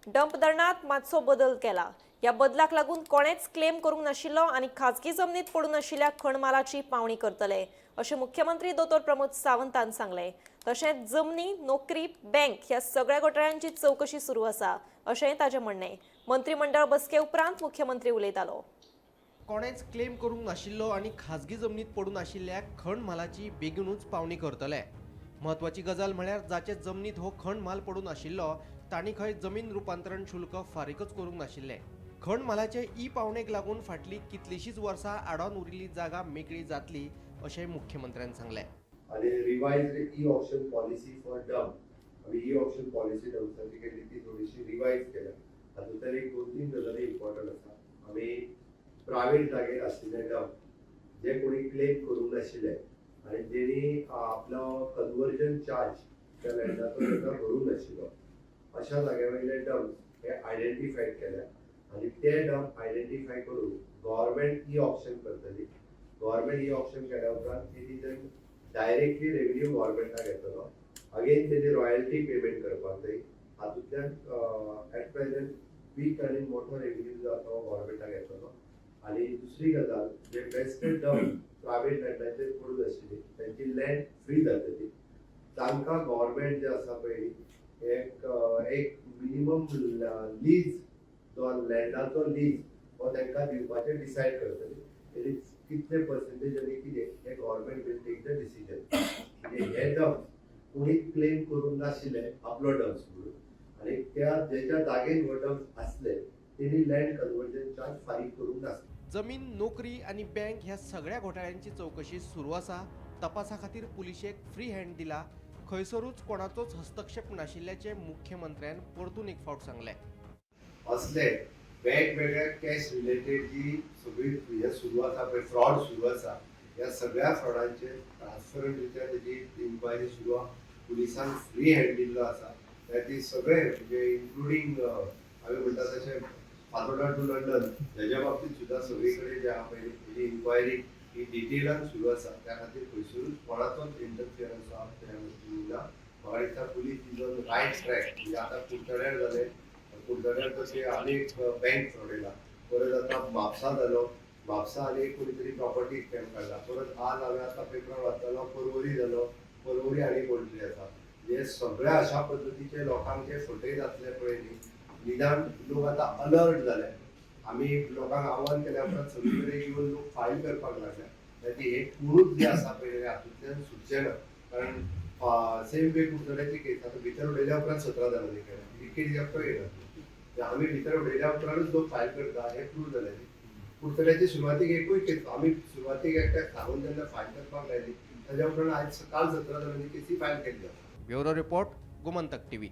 Dump धरणात मातसो बदल केला. ह्या बदलाक लागून कोणेच क्लेम करूंक नाशिल्लो आनी खाजगी जमनीत पडून आशिल्ल्या खणमालाची पावणी करतले, अशें मुख्यमंत्री दोतोर प्रमोद सावंतान सांगलें. तशेंच जमनी, नोकरी, बँक ह्या सगळ्या घोटाळ्यांची चवकशी सुरू आसा, अशेंय ताचें म्हणणें. मंत्रीमंडळ बसके उपरांत मुख्यमंत्री उलयतालो. कोणेच क्लेम करूंक नाशिल्लो आनी खाजगी जमनीत पडून आशिल्ल्या खण म्हालाची बेगीनूच पावणी करतले. म्हत्वाची गजाल म्हळ्यार जाचे जमनीत हो खण म्हाल पडून आशिल्लो तांणी खंय जमीन रुपांतरण शुल्क फारीकच करूंक नाशिल्लें. खण म्हालाचे ई पावणेक लागून फाटलीं कितलींशींच वर्सां आडावन उरिल्ली जागा मेकळी जातली, अशें मुख्यमंत्र्यान सांगलें. आणि revised e auction policy for dump. आमी ई ऑक्शन पॉलिसी डम्प्साची केली ती थोडीशी रिवायज केल्या. हातूंतल्यान एक दोन तीन गजाली इम्पॉर्टंट आसा. आमी प्रायवेट जागेर आशिल्ले डंप जे कोणी क्लेम करूंक नाशिल्ले आनी जेणी आपलो कन्वर्जन चार्ज त्या लँडाचो ताका भरूंक नाशिल्लो, अशा जाग्या वयले डंप हे आयडेंटिफाय केल्या आनी ते डंप आयडेंटिफाय करून गव्हर्मेंट ई ऑक्शन करतली. गव्हर्मेंट ई ऑक्शन केल्या उपरांत it is directly revenue गव्हर्मेंटाक येतलो. अगेन तेजी रॉयल्टी पेमेंट करपाक जाय. हातूंतल्यान एट प्रेझेंट वीक आनी मोठो रेव्हेन्यू जो आसा तो गव्हर्मेंटाक येतलो. आनी दुसरी गजाल, जे वेस्टेड डंप प्रायवेट लँडाचेर पडून आशिल्ली तांची लँड फ्री जातली. तांकां गव्हर्मेंट जे आसा पळय एक एक मिनिमम लीज जो लँडाचो लीज हो तांकां दिवपाचें डिसायड करतली. It is कितले पर्सेंटेज आनी कितें हें government will take the decision. म्हणजे हे डम्प कोणी क्लेम करूंक नाशिल्ले आपलो डम्प्स म्हणून आनी त्या जेच्या जागेन हो डम्प आसले तेणी लँड कन्वर्जन चार्ज फारीक करूंक नासले. जमीन, नोकरी आनी बँक ह्या सगळ्या घोटाळ्यांची चवकशी सुरू आसा. तपासा खातीर पुलिशेक फ्री हँड दिला. खंयसरूच कोणाचोच हस्तक्षेप नाशिल्ल्याचें मुख्यमंत्र्यान परतून एक फावट सांगलें. असले वेगवेगळ्या कॅश रिलेटेड जी सगळी हे सुरू आसा पळय, फ्रॉड सुरू आसा, ह्या सगळ्या फ्रॉडांचेर ट्रान्सपरंट रित्या तेजी इन्क्वायरी सुरू आहा. पुलिसांक फ्री हँड दिल्लो आसा. ती सगळे म्हणजे इन्क्लुडींग आमी म्हणटा तशें फातोर्डा टू लंडन हेज्या बाबतीत सुद्दां सगळी कडेन जे आहा पळय तेजी इन्क्वायरी ही डिटेलान सुरू आसा. त्या खातीर खंयसरूच कोणाचोच इंटरफियरन्स आहा त्या वस्तूंनी ना. म्हाका दिसता police is on right track. म्हणजे आतां कुडचड्यार जालें, कुडचड्यार तशें आनी एक बँक फ्रॉड येयला, परत आतां म्हापसा जालो, म्हापसा आनी एक कोणी तरी प्रॉपर्टी स्कॅम काडला. परत आज हांवें आतां पेपरार वाचतालो, परवरी जालो, परवरी आनी कोण तरी आसा. हे सगळ्या अशा पद्दतीचे लोकांक जे फटयत आसले पळय न्ही, निदान लोक आतां अलर्ट जाले. आमी लोकांक आव्हान केल्या उपरांत सगळी कडेन येवन लोक फायल करपाक लागले. ताची हे कोणूच जे आसा पळय हातूंतल्यान सुटचे ना, कारण सेम वे कुडचड्याची केस आतां भितर उडयल्या उपरांत 17 जाणांनी केल्या. इतके कित्याक येना? आमी भितर उडयल्या उपरांतूच लोक फायल करता हें प्रूव जालें. कुडचड्याची सुरवातीक एकूय केस, आमी सुरवातीक एकट्याक सांगून जेन्ना फायल करपाक लायली, ताज्या उपरांत आयज काल 17 जाणांनी केसी फायल केल्ली आसा. Bureau report, Gomantak TV.